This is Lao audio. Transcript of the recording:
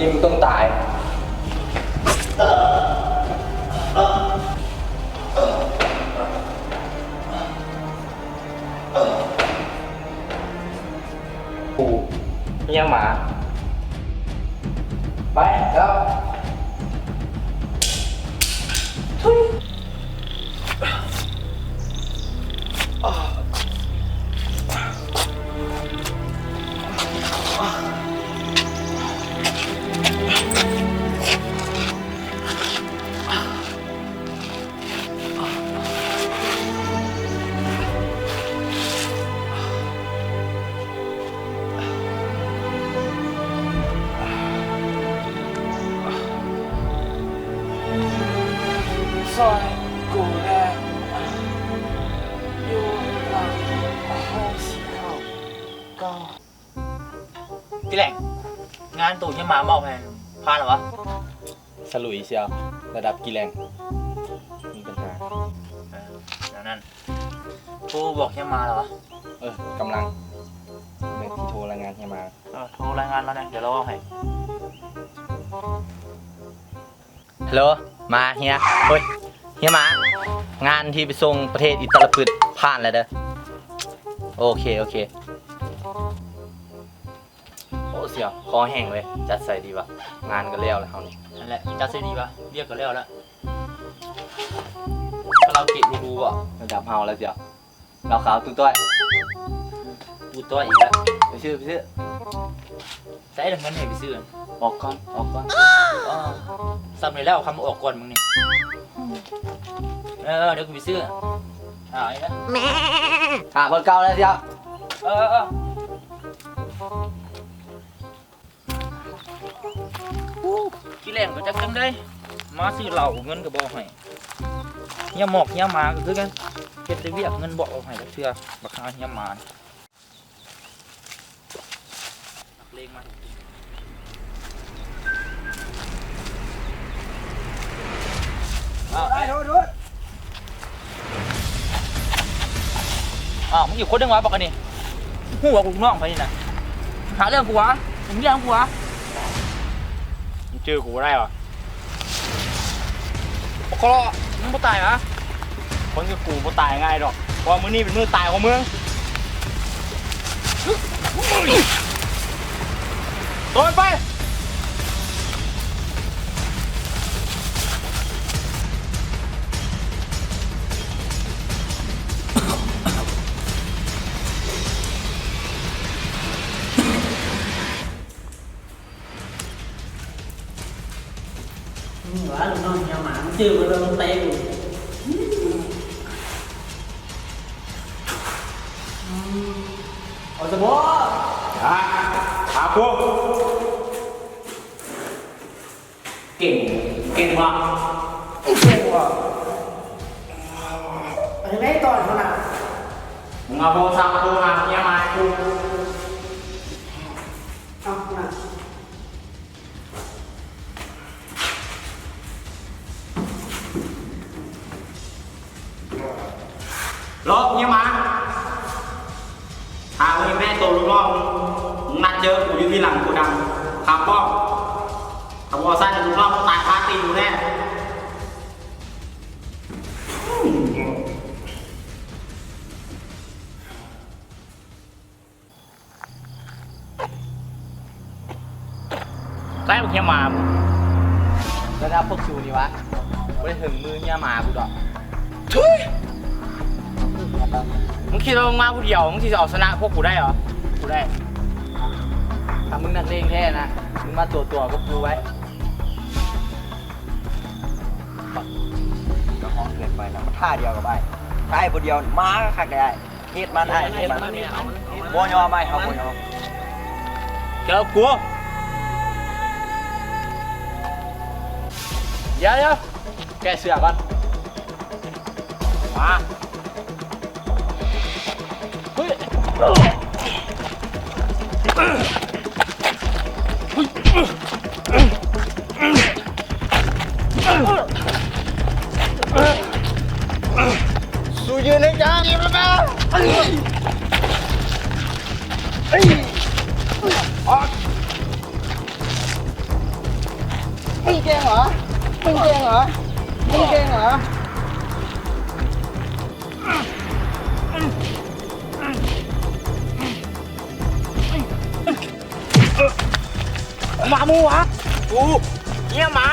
ມຶງຕ້ອງຕາຍ. ກູເມຍໝາ. ໄປແລ້ວ. ທຸຍ. ຊ່ອຍກູແດ່ ຢູ່ຫຼັງຫ້ອງສີ່ເກົ້າເກົ້າ. ອີແຫຼງ ງານໂຕເມຍໝາມອບໃຫ້ ຜ່ານແລ້ວຫວາ? ສະຫຼຸຍສ່ຽວ ລະດັບກີແລງ ມີບັນຫາ. ເອີ ແນວນັ້ນ ໂທບອກເມຍໝາແລ້ວຫວາ? ເອີ ກຳລັງ ເບິ່ງຊິໂທລາຍງານເມຍໝາ. ເອີ ໂທລາຍງານລາວແດ່ ດຽວລາວເວົ້າໃຫ້. ຮັລໂຫຼ ໝາ ເຮຍ ໂອ້ຍ ເຮຍໝາ ງານທີ່ໄປສົ່ງປະເທດອິດຕາລະປຶດຜ່ານແລ້ວເດີ. ໂອເຄ ໂອເຄ. ໂອ້ ສ່ຽວ ຄໍແຫ້ງເວີຍ ຈັດໃສດີວະ? ງານກໍແລ້ວແລ້ວເຮົານີ້. ຫັ້ນແຫຼະ ຈັດໃສດີວະ? ວຽກກໍແລ້ວແລ້ວ. ຄາຣາໂອເກະຫຼູໆ ບໍ່? ລະດັບເຮົາແລ້ວສ່ຽວ. ເຫຼົ້າຂາວຕູ້ຕ້ອຍ ຕູ້ຕ້ອຍອີກແລ້ວ. ໄປຊື້ ໄປຊື້. ໃສລະເງິນໃຫ້ໄປຊື້? ອອກກ່ອນ ອອກກ່ອນ. ອໍ ສ່ຳນີ້ແລ້ວ ຄຳວ່າອອກກ່ອນມຶງນີ້. ເອີ ດຽວກູໄປຊື້. ຫາອີກແລ້ວ ຫາຄົນເກົ່າແລ້ວສ່ຽວ. ເອີ ເອີ ເອີ. ອູ້ ຂີ້ແຫຼງກໍຈັກຈັ່ງໃດ ມາຊື້ເຫຼົ້າເງິນກໍບໍ່ເອົາໃຫ້. ເຮຍໝອກເຮຍໝາກໍຄືກັນ ເຮັດແຕ່ວຽກເງິນບໍ່ເອົາໃຫ້ຈັກເທື່ອ ບັກຫາເຮຍໝາ. ນັກເລງມາ. ອ້າວ ໄປ ໂດດໆ. ອ້າວ ມຶງອີກຄົນໜຶ່ງຫວາ ບັກອັນນີ້ ຮູ້ວ່າກູລູກນ້ອງໃຜນີ້ນະ? ຫາເລື່ອງກູຫວາ? ເປັນເລື່ອງກູຫວາ? ມຶງຈື່ກູບໍ່ໄດ້ຫວາ? ບັກຄະເລາະ ມຶງບໍ່ຕາຍຫວາ? ຄົນຄືກູບໍ່ຕາຍງ່າຍດອກ ເພາະມື້ນີ້ເປັນມື້ຕາຍຂອງມຶງ. ໂດດໄປ. ອືມ ວ່າລູກນ້ອງເຮຍໝາ ມັນຈື່ມາເບິ່ງເຕະກູ. ອືມ ເອົາຊະບໍ? ຫາ ຫາພວກ ເກັ່ງ ເກັ່ງຫວາ? ເກັ່ງຫວາ? ອັນນີ້ແມ່ນຕອນເຂົານະ ມຶງເອົາໂທລະສັບໂທຫາເມຍໝາໃຫ້ກູ. ເອົານະ. ລອບເມຍໝາ ຖ້າມຶງແມ່ນໂຕລູກນ້ອງ ມຶງນັດເຈີກູຢູ່ທີ່ຫຼັງໂກດັງ ຄາປ້ອມ. ຖ້າບໍ່ຊັ້ນ ລູກນ້ອງຕາຍຄາຕີນມຶງແນ່. ໃກ້ບັກເຮຍໝາ ລະດັບພວກຊູນີ້ຫວາ ບໍ່ໄດ້ເຖິງມືເຮຍໝາກູດອກ. ທຸຍ! ມຶງຄິດວ່າມຶງມາຜູ້ດຽວ ມຶງຊິເອົາຊະນະພວກກູໄດ້ຫວາ? ກູໄດ້. ຖ້າມຶງນັກເລງແທ້ນະ ມຶງມາຕົວໆກັບກູໄວ້. ກະຮ້ອນເກີນໄປນະ ມາທ່າດຽວກັບອ້າຍ ທ່າດຜູ້ດຽວ ມາຄັກໄດ໋ອ້າຍ. ເຮັດມັນອ້າຍ ເຮັດມັນ ບໍ່ຍອມອ້າຍ ເຮົາບໍ່ຍອມ. ເຈົ້າກົວ ດຽວໆ ແກະເສື້ອກ່ອນ ມາ. ເຮີ້ຍ ສູ້ຢືນໃຫ້ຈັບ ອອກ. ເກັ່ງເຫຣອ? ມຶງເກັ່ງເຫຣອ? ມຶງເກັ່ງເຫຣອ? ໝາໝູຫວາ? ກູ ເຫຍໝາ.